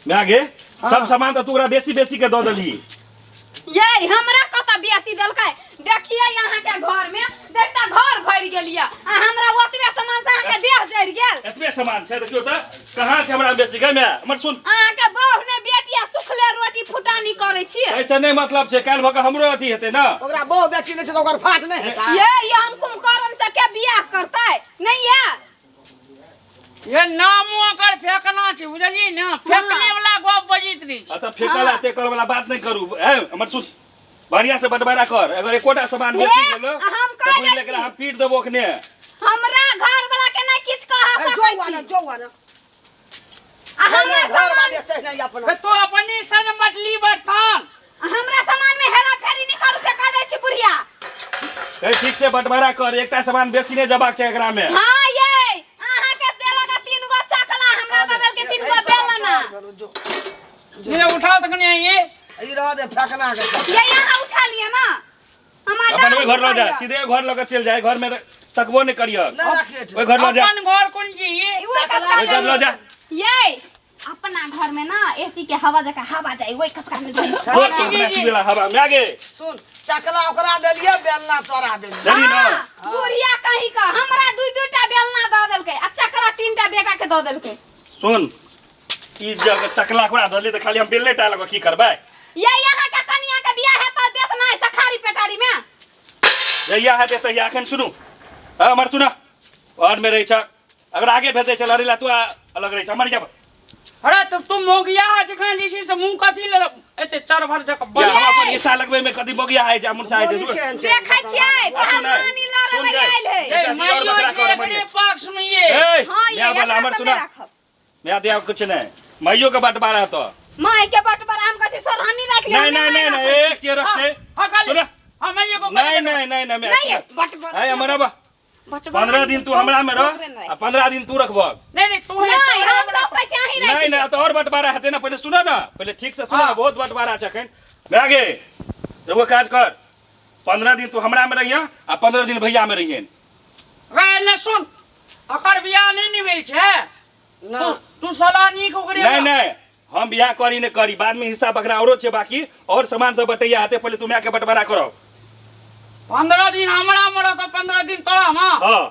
माय गे, सब सामान तऽ तू ओकरा बेसी बेसी के दऽ देलही। ये हमरा कतऽ बेसी देलकै? देखिए अहाँ के घर में देखता घर भरि गेल ये, आ हमरा ओतबे सामान से अहाँ के देह जरि गेल। एतबे सामान छै, देखियौ तऽ कहाँ छै हमरा बेसी। गै माय, हमर सुन, अहाँ के बहू ने बेटिया सुखले रोटी फुटानी करै छी। ऐसे नहि मतलब छै, काल्हि भऽ कऽ हमरो अथी हेतै ने। ओकरा बहु बेटी नहि छै तऽ ओकर फाट नहि हेतै। ये ये हम कुंभकर्ण से के बियाह करतै नहीं ये? ये नामो ओकर फेकना छै, बुझलियै ने? फेकने वाला गप बजैत रहै छै। आ तऽ फेकल आ तेकल वाला बात नहि करू। ए हमर सुन, बढ़िया से बंटवारा कर। अगर एकोटा सामान बेसी हे, गेलो हम तऽ कहि बुझि दै ले एकरा छी। हम पीट देबो अखने। हमरा घर वाला के नहीं किछ कह ए, सकै जो छी। आना, जो आना। आ हमरा घर सामान वाले छै नहीं अपना। तऽ तू अपने सन मटली बर्तन। हमरा सामान में हेरा फेरी नहीं करू से कह दै छी बुढ़िया। ए ठीक से बंटवारा कर, एकटा सामान बेसी नहीं जबाक छै एकरा में। हां ये अहाँ के देलक 3 गो चकला, हमरा बगल के 3 गो बेलना। जो ये उठाओ तऽ कनी ये। ई रह दे फेकना के। ये यहाँ उठा लिया ना। हमारा अपन ओहि घर लऽ जा, सीधे घर लऽ के चलि जाय, घर में तकबो नहीं करियह। नहीं रखिए ओहि घर लऽ जा। अपन घर कोन छी ये? ओहि घर लऽ जा। ये अपना घर में ना एसी के हवा जका हवा जाए, ओहि कतका में जाए। घर जी, अपना जी। एसी वाला हवा में आगे। सुन, चकला ओकरा देलिए, बेलना तोरा देलिए। देली ना? हाँ, बुढ़िया कहीं का हमरा दुई दुई टा बेलना दऽ देलकै आ चकला 3 टा बेटा के दऽ देलकै। सुन, ई जग चकला ओकरा देली तऽ खाली हम बेलने टा लऽ कऽ की करबै? ये यहाँ के कनिया के बियाह हेतै देत नहि सखारी पेटारी में। जहिया हेतै तहिया। एखन सुनू, हाँ, हमर सुन, घर में रहै छ, अगर आगे भेजै छै लड़ै ला, तू अलग रहै छ, हमर जब। अरे तो तू मोगिया है जखन जे छै से मुंह कथी ले एते चरभर जक या हम अपन हिस्सा लगबै में कथी मोगिया है छै, मुनसा है छै। बोली केहन छै? देखै छियै पहलवानी लड़ै सुन लए गए। आयल है। ए एकटा चीज और माइयो बकरा छै कर एकरे मरिए। पक्ष में ये। ए, हाँ, ये माय वाला एकरा हमर सब सुना। नहि राखब। माय दिया कुछ नहीं, माइयो के बंटवारा तो। माय के बंटवारा हम कहै छी सोरहानी राख ले। नहीं नहीं नहीं नहीं, ए के रखते? हां खाली। सुना। हां माइयो को नहीं नहीं नहीं नहीं, नहीं, ये बंटवारा। है हमरा बा। बंटवारा 15 दिन तू हमरा में रह आ 15 दिन तू रखबह। नहीं नहीं तू है नहीं, हम सब कहै छी अहीं राखि नहीं नहीं, तो और बंटवारा हेतै ना, पहिले सुन ना, पहिले ठीक से सुन ना, हाँ। बहुत बंटवारा छै एखन। भए गे, एगो काज कर, 15 दिन तू हमरा में रहिया आ 15 दिन भैया में रहियन। रे ने सुन, अकर बियाह नहीं नि भेल छै। ना। तू सलाह नीक ओकरे। नहीं नहीं, हम बियाह करी नहीं करी, बाद में हिस्सा बकरा औरो छै बाकी, और सामान सब बटैया हेतै, पहिले तू माय के बंटवारा करो। 15 दिन हमरा में रहत, 15 दिन तोरा में। हां।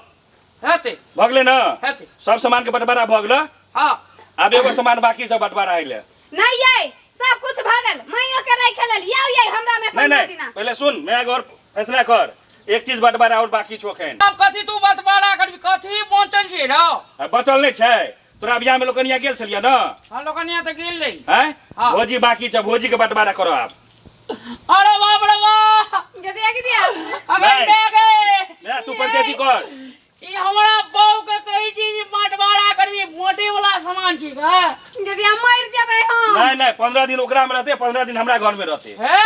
हेतै। भऽ गेलै ना? हेतै। सब सामान के बंटवारा भऽ गेलै? हां। आब एगो सामान बाकी सब बंटवारा अइले। नहीं ये सब कुछ भऽ गेल, माइयो के राखि लेल याउ ये हमरा में नहीं 15 नहीं, दिना। पहिले सुन, मैं और फैसला कर, एक चीज बंटवारा और बाकी छौ एखन। अब कथी तू बंटवारा करबी, कथी बचल छै रौ? आ, बचल नहीं छै। तोरा बियाह में लोकनिया गेल छलियै ना? हां, लोकनिया तऽ गेल रही। हैं? हाँ। भोजी बाकी छै, भोजी के बंटवारा करो आब। अरे बाप रे बाप, जे देख दिया। अबे नहीं। देख। ले, तू पंचायती कर। ई हमरा बहू के कहै छी जे बंटवारा करबी, मोटे वाला सामान छी का? यदि हम मरि जेबै हम। नहीं नहीं, 15 दिन ओकरा में रहते, 15 दिन हमरा घर में रहते। हे,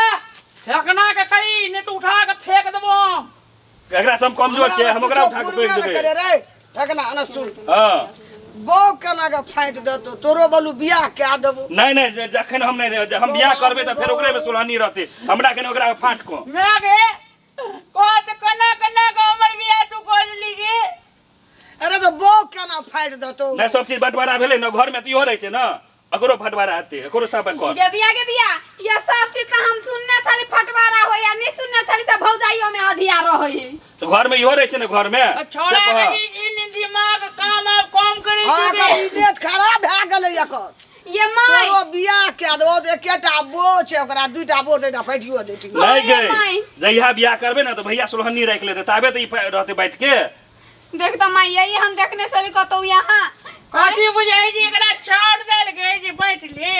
फेकना के कही नहीं तो उठा के फेंक देबो हम। एकरा से हम कमजोर छै, हम ओकरा उठा के फेंक पूर्वे ने देबै। करे रे फेकना ना सुन। हां। बहू केना के फाटि देतौ, तोरो बलू बियाह कए देबो। नहीं नहीं, जखन हम नहीं रहे, हम बियाह करबै तऽ फेर ओकरे में सोलहनी रहते, हमरा कने ओकरा फाट को। मैं गे कहत कना कना के हमर बियाह तू कर ली गे। अरे तो बहू केना फाटि देतौ? नहीं, सब चीज बंटवारा भेलै ना, घर में तऽ इहो रहै छै ना, एकरो फटवारा हेतै, एकरो सब कर। ये दिया के दिया, ये सब चीज तऽ हम सुनने छली फटवारा होइया, नहीं सुनने छली तऽ भौजाइयो में अधिया रहै। तऽ घर में इहो रहै छै ने घर में। छोड़ा से कह। के जे छै ने दिमाग काम आब कम करै हाँ, छै। एकर इज्जत खराब भए गेलै एकर। ये माय। तोरो बियाह कए देबो तऽ एकेटा बो छै, ओकरा 2टा बो छै, एकटा फाटियो देतै। नहीं हाँ, ये गई। माय। जहिया बियाह करबै ने तऽ भैया सोलहन्नी राखि लेतै, ताबे तऽ ई रहतै बैठ के। देख तऽ माय, यही हम देखने छली कतौ यहाँ। कथी बुझाइ छै एकरा छोड़ देल गई जे बैठ ले।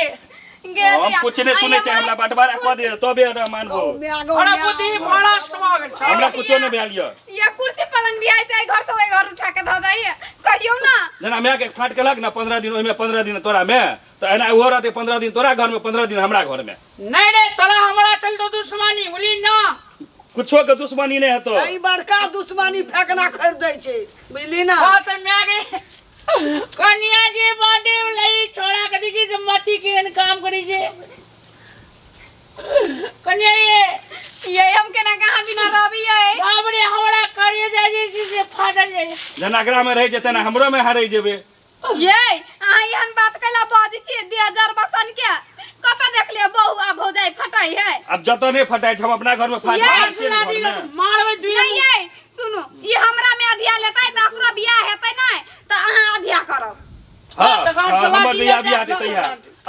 गे हम दिया। कुछ नहीं सुनै आइए छै, हमरा माय। बंटवारा कऽ दे तबे हमरा मानबो। गौ माय, गौ अरे माय। बुद्धि भ्रष्ट भऽ गेल छै। हमरा कुछो नहि भेल यऽ। ये कुर्सी पलंग भी आइ छै, घर से ओहि घर उठा के धऽ दैए, कहियौ ना। जेना माय के फाट केलक ने 15 दिन ओहिमे, 15 दिन तोरा में, तऽ एना ओहो रहतै 15 दिन तोरा घर में, 15 दिन हमरा घर में। नहीं रे, तोरा हमरा चलतो दुश्मनी बुझली ना। कुछो के दुश्मनी नहीं हेतो। ई बड़का दुश्मनी फेकना खरीदै छै, बुझली ना। हाँ तऽ माय गे कनिया जे बाटे वाला ई छोड़ा के देखी जे मती केहन काम करै छै। कनिया ये ये हम केना कहाँ बिना रहबियै? बाप रे, हमरा करे जाय जे छै से फाटल जाय। जेना एकरा में रहै छै तेना हमरो में हरै जेबै। ये अहाँ एहन बात कैला बाजै छियै 2000 बसन के कतऽ देखलियै बहु आ भौजाइ फटै है अब जतऽ नहि फटाइ छै हम अपना घर में फाट ये मारै छियै ने लाठी घर में। मारबै दुई नहीं ये सुनू ई हमरा में अधिया लेतै तऽ ओकरो बियाह हेतै नहि तऽ अहाँ अधिया करब हाँ, तऽ गाँव हाँ, से हमर लाठी बियाह लऽ बियाह जा, देतै है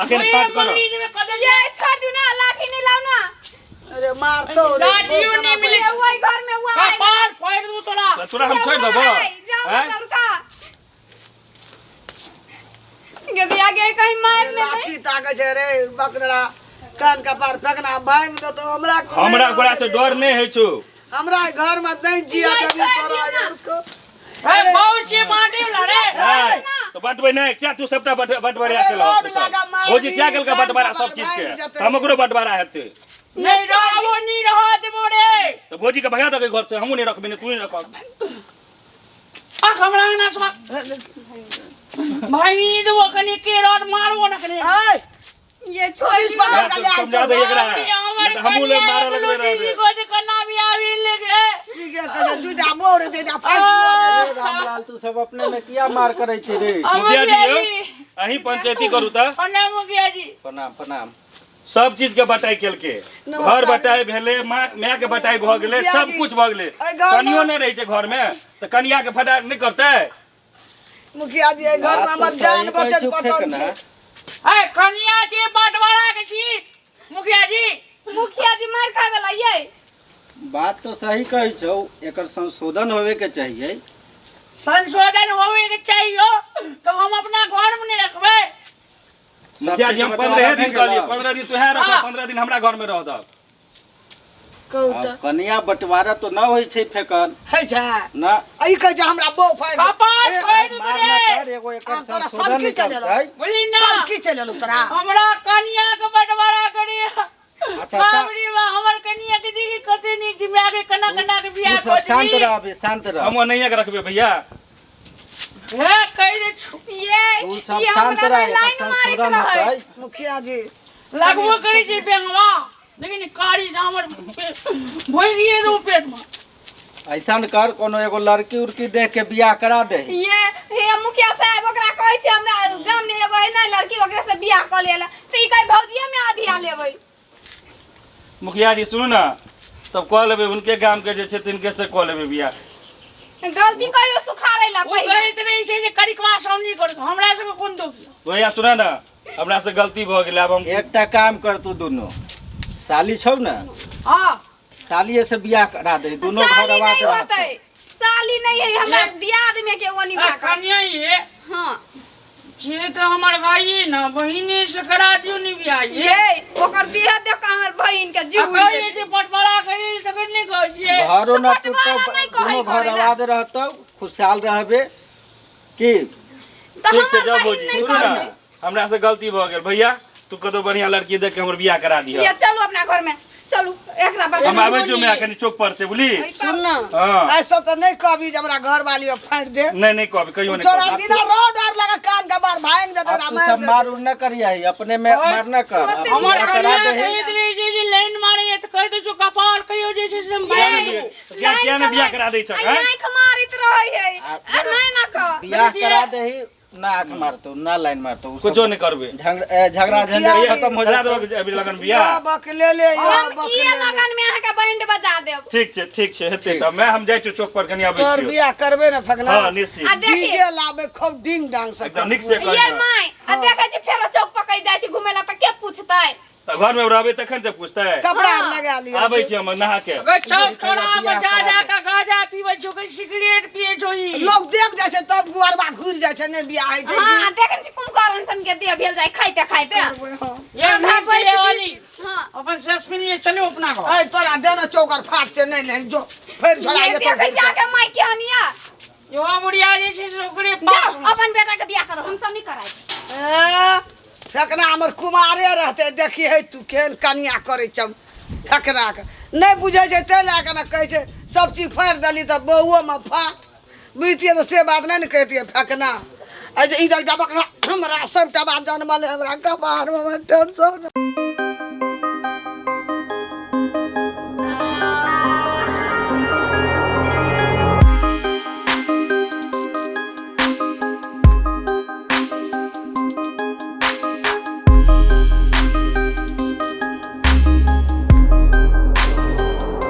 अखन फाट करब ये छोड़ दियौ ना लाठी नहीं लाउ ना अरे मारतो रे लाठियो नहीं मिले ये ओहि घर में हुआ है कपार फाड़ दू तोरा तऽ तोरा हम छोड़ि देबो जाओ हैं? दौड़का गदिया के कहीं मार ले लाठी ताके छै रे बकरा कान कपार फेकना भांग देतो हमरा हमरा ओकरा से डर नहि होइ छौ हमरा घर में नहीं जिया नहीं, कभी छोड़ तोरा दियौ ना। यार को ए बहु छी बाटी वाला रे हैं? तऽ बटबै नहि क्या तू सबटा बटबरा अरे केलहक रोड तू सब? लगा मार भौजी क्या दी, केलकै कान बटबारा कपार सब चीज के भागि जेतै। तऽ हम ओकरो बटबारा हेतै नहीं रहो नहीं रहो देबो रे तऽ भौजी के भगा देबै घर से हमहूँ नहि रखबै नहि तू नहि रखब आ हमरा ना सुना भाई देबो कनी के रोड मारबो ना कनी ऐ ये छोड़ पुलिस दियौ पकड़ के ले आइ समझा दे एकरा हमर नहि तऽ हमहूँ लोग मारऽ लगबै रहबै को जे कना भी आबि लेगे ठीक है कहे दुईटा बोर दे जा फाटियो दे रे रामलाल तू सब अपने में किया मार करे छी रे मुखिया जी यौ अहीं पंचायती करू तऽ प्रणाम मुखिया जी प्रणाम प्रणाम सब चीज के बटाई केलकै नमस्कार। घर बटाई भेलै माँ माय के बटाई भऽ गेलै मुखिया सब जी, कुछ भऽ गेलै एहि घरमे- कनियो नहि रहै छै घर में तऽ कनिया के फटा नहि करतै मुखिया जी एहि घर में बात हमर तो जान सही कहै बचत छौ पटल फेकना। छै ए कनिया के बंटवारा के छी मुखिया जी मुखिया जी मार खाए वाला ये बात तो सही कहै छौ एकर संशोधन होवे के चाहिए संशोधन होवे के चाहिए तो हम अपना घर में नहीं रखबै सब मुखिया जी चीज हम बंटवारा 15 भए दिन कहलियै गेलौ। 15 दिन तोहे रख हाँ। 15 दिन हमरा घर में रह दब कहू आब तऽ कनिया बंटवारा तो न होइ छै फेकन है छै न आ ई कहै छै हमरा बो फाड़ि दे। कपार फाड़ि मार न दे कर एगो एकर आब तोरा संशोधन सनकी चलि एलौ। निकलतै बुझली ना सब की चलि एलौ तोरा हमरा कनिया के बंटवारा करी अच्छा बाप रे बा हमर कनिया के दीदी कते नीक जिम्मा के कना कना के तू बियाह सब कर शांत देली रह अभी शांत रह हम ओनहिये के रखबै भैया हे कहि दे छु ये तू सब ये शांत हमरा रह में एकर लाइन मारैत संशोधन रहै होतै मुखिया जी लगबो करै छै बेंगवा लेकिन कारी हमर भोगिए दो पेट में ऐसन कर कोनो एगो लड़की उड़की देख के बियाह करा दे ये हे मुखिया साहब ओकरा कहै छै हमरा गाम में एगो है ना लड़की ओकरे से बियाह कऽ लेला तऽ ई कहै भौजिये में अधिया लेबै मुखिया जी सुनू ना तब कऽ लेबै हुनके गाम के जे छै तिनके से कऽ लेबै बियाह गलती कहियो सुखारै ला ओ पहिले कहैत रहै छै जे करिकवा सामनी कर हमरा सबके कोन दोख यऽ? भैया सुना ना हमरा से गलती भऽ गेलै आब हम एकटा काम कर तू दुनू साली छौ ने हाँ सालिये से बियाह करा दे दुनू घर साली आबाद नहीं रहतौ। होतै साली नहीं है हमरा दियाद में के ओनी आ, बा कनिया ये हाँ जे तो हमर भाई न बहिने से करा दियो नि बियाह ये ये ओकर देह देख के हमर बहिन के जीव उड़ि कहै जेतै। जे बंटवारा करी तऽ नहि कहै छियै घरो न तऽ टूटतौ बंटवारा नहि कहै दुनू घर करै ला। आबाद रहतौ खुशहाल रहबे की तऽ ठीक छै हमर जाओ बहिन भौजी नहि सुनू ना करतै हमरा से गलती भऽ गेल भैया तू कतौ बढ़िया लड़की देख के हमर बियाह करा दिह ये चलू अपना घर में चलू एकरा बात हम आबै छियौ माय कनी चौक पर से बुझली सुन ना हाँ। ऐसा तो नहीं कहबी जे हमरा घर वाली फाड़ि दे नहीं नहीं कहबी कहियो नहीं तोरा कहबी दिना रोड आर लगा कान के बार भांग दे अब तोरा तू मार सब दे मार उर न करियही अपने में मार न कर अब हमर बियाह करा कनिया देही कहैत रहै छै जे लाइन मारैया तऽ कहि दै छौ कपार कहियो जे छै से मारि ये, देबौ। किया किया ने बियाह करा दै छक आ हैं? आँखि मारैत रहै है आ नहि ना कह बियाह करा देही ना आँख मारतौ ना लाइन मारतौ उ सब कुछो नहीं करबे झगड़ा झंझट मुखिया खत्म हो करा जेतौ देबक अभी लगन या बियाह बकले ले या हम बकले किए ले लगन में अहाँके बैंड बजा देब ठीक छै ठीक छै हेतै तऽ मैं हम जाइ छियौ चौक पर कनी आबै तोर छियौ बियाह करबे ने फगना हाँ निश्चित आ देखी डीजे लाबे खूब डिंग डांग से एकदम नीक से ये करियौ my आ देखै छी फेरो चौक पकड़ि जाइ छी घुमै ला तऽ के पूछतै तऽ घर में रहबै तखन तऽ पूछतै कपड़ा आर लगा लिया आबै छी हम नहा के अगर चौक चौराहा पर जा जा के गांजा पीबै छौ कि सिगरेट पिए छौ ई लोग देख जाइ छै तब गुआरबा घुरि जाइ छै नहि बियाह होइ छै हाँ देखै छी कुमकरण सन के देह भेल जाइ खाइते खाइते करबै हम। ये आधा मिर्च पैस ये वाली हाँ अपन ससपिन लिए चलो अपना घर ऐ तोरा देना चौकर फाट छै नहि नहि जो फेर छोड़ा ये जेतौ देखै छी अहाँके my के हनिया यो बुढ़िया जे छै से ओकरे जाओ पास अपन बेटा के बियाह करो हम सब नहीं कराइ ए, फेकना हमर कुमारे रहतै देखी है तू केहन कनिया करै छम फेकनाके नहि बुझै छै ताहि लए कऽ ने कहै छै सब चीज फाड़ि देली तऽ बहुओमे फाट बुझतियै तऽ से बात नहि ने कहितियै फेकना आ जे ई तऽ बकरा हमरा सबटा बात जनमल हमरा कपारमे टेंशन।